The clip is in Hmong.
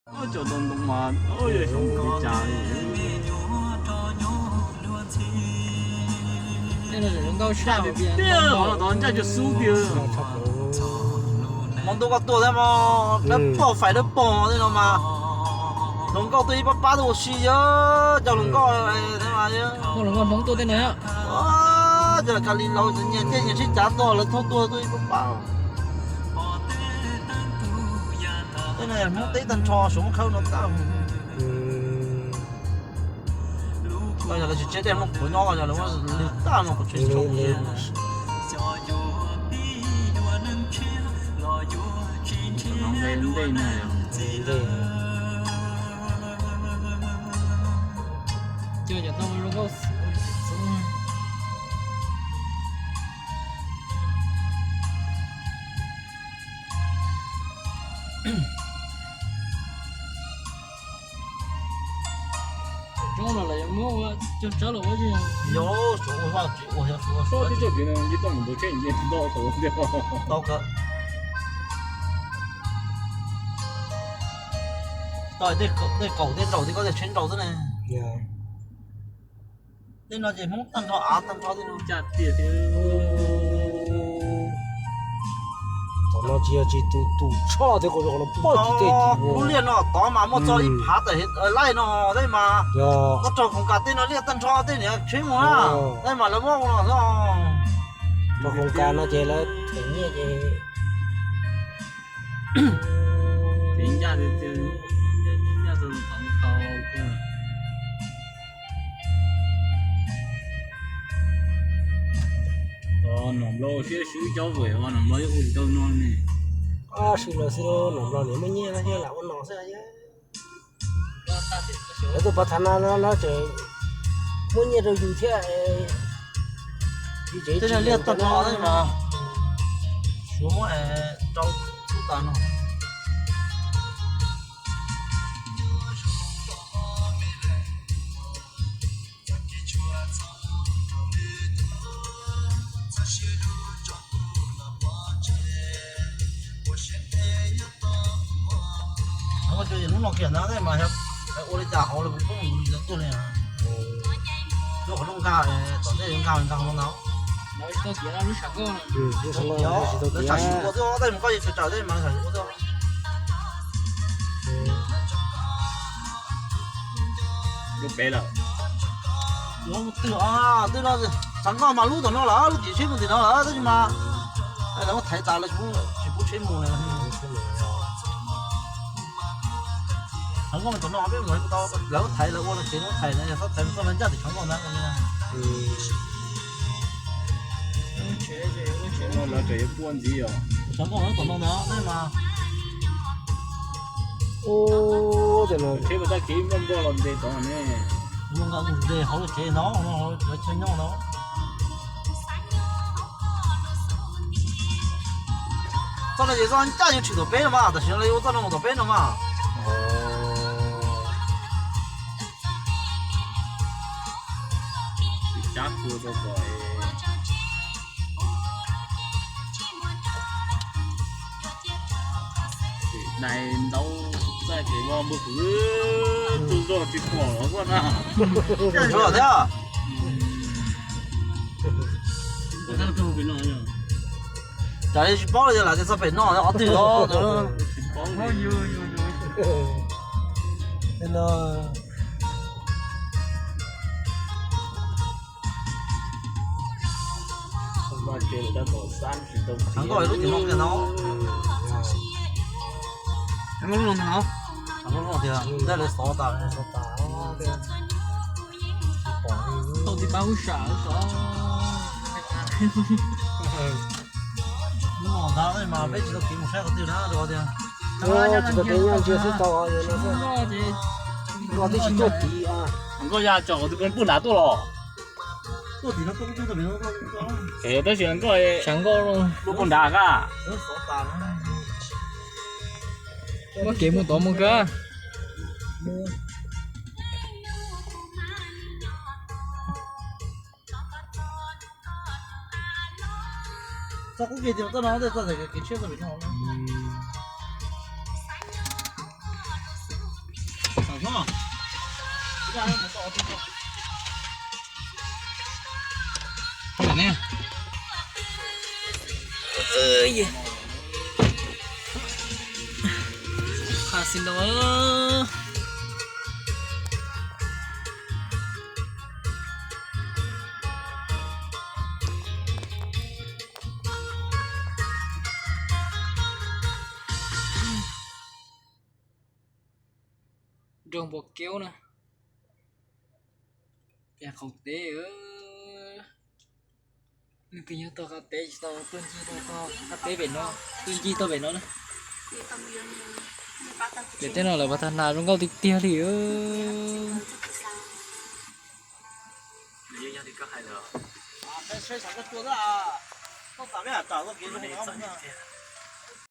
Cov ntoo mas xyov li cas li. Tiag, hov los tod ncaj cuag xub tiag. Hmo ntuj koj tuaj thiab mog, dawb paug fais dawb paug tej no mas. Hluas nkauj tuaj ib pab pab tuaj ua si yog cov hluas nkauj thiab mas. Hluas nkauj Hmoob tuaj tej no. Cov Kali laus nyias caij nyias sib cav tuaj, lawv thauj tuaj tuaj ib pab pab. Tej no Hmoob teb tag nrho, suav muab khawb no tag. Yog lawv tsis tseb tej muaj qhuav nyob, yog lawv muab lwg tag no qhuav tseb tso. Cov no los yog muab ua cog tsawb los ua, yog suav ua vaj tsev ua, yog suav ua suav tib tsob kev no nce toj mus ntaus tsheb nce toj tau thiab. Tau kawg. Tau tej kaum tej nraum tej koj tej tsheb nraum xwb ne. Tej no ces Hmoob tag nrho av tag nrho tej no. Tom no tsis yog tsis tus tus tshoj thiab, qhov no poj tsis tej tus lub liaj no tod mas muaj txog ib phav tawm laij no tej mas. Koj raug khoom kas tej no liaj tag nrho tej niag tsheb mus na, tej mas lawv muab ua no xwb. Raug khoom kas no ces lawv them nyiaj ces. Kev ncaj tiag tiag, ncaj tau tau. Nom Nplog siab swb cov vwm, Nom Nplog yuav ua tsis tau no ne. Ab, swb los xwb, Nom Nplog niam muaj nyiaj no yog lam ua no xwb. Lawv tus pov thawj no no lawv tseem muab nyiaj rau yus thiab. Tej no liaj tag nrho mas, suav muab rau tub tas no. Hnub no kiag ntawd mas ua li cas hauv los kuv poob mus li tuaj li. Lub qhov rooj nkag, tom ntej nkag nkag hauv no ntag. Lawv sam sim ua xwb, tej mus koj yeej tsis tsawm tej mas sam sim ua xwb. Lub pem lawm. Twb no, xav nkauj mas lub tom no lawm, lub tim tsheb mus tim no lawm tab sis mas lawv muab thaiv tas lawv tsis pub tsheb mus li. Tshav nkauj tom no peb mus tau, lawv muab thaiv, lawv ua tsev muab thaiv na, yog txhob thaiv txoj ncaj tim tshav nkauj ntag. Lawv tseem yuav puag ntxiv os. Tshav nkauj tom no ntag, nej mas. Ub, tsheb mas txoj kev muaj npog los ntes tod ne. Muaj npog ntes hauv tsev no, lawv chaw nyob no. Txoj no ces txoj ncaj yuav tshwm tom peb no mas, tam sim no lawv yuav ua txoj no mus tom peb no mas. Tsis cab kua tau kom dais ntaub txaj kev voj npua kwv tug zog tsis pom los quaj na. Ntsuag thiab. Tsam tsis paub li, yog lam tias txog pem no ob twg os. Tshav nkauj lub tim no kiag no. Tshav nkauj lub no tiag, ntawd lawv xov tas, xov tas. Tau tib pab hub sam xov. Hnub no ntag mas peb tsis tau kev mus saib qhov twg na, rau tias tsis tau kev nyob ntsia xwb tau, yog no xwb. Nkauj twb tsis tuaj tid. Nkauj ya tsom qhov twg puag nrad tuaj los? Tuaj tim no tuaj, tuaj tim no tuaj. Tab sis nkauj, tshav nkauj lub puag nrad ka. Muab kev mus tod mus ka. Txoj qub kev tias txoj no, txoj ntawm kev tshiab txoj pem no. Qha xi no. Nroo npua keub na. Pem qaum teb, leej twg nyob tog qab teb tsis tau tuaj ncig rau tog qab teb pem no, tuaj ncig tog pem no na. Pem tej no lawv pov tag nas zoo nkauj tiag tiag li. Saib sav koj tua xwb, koj tas peb has tas koj kev zoo no.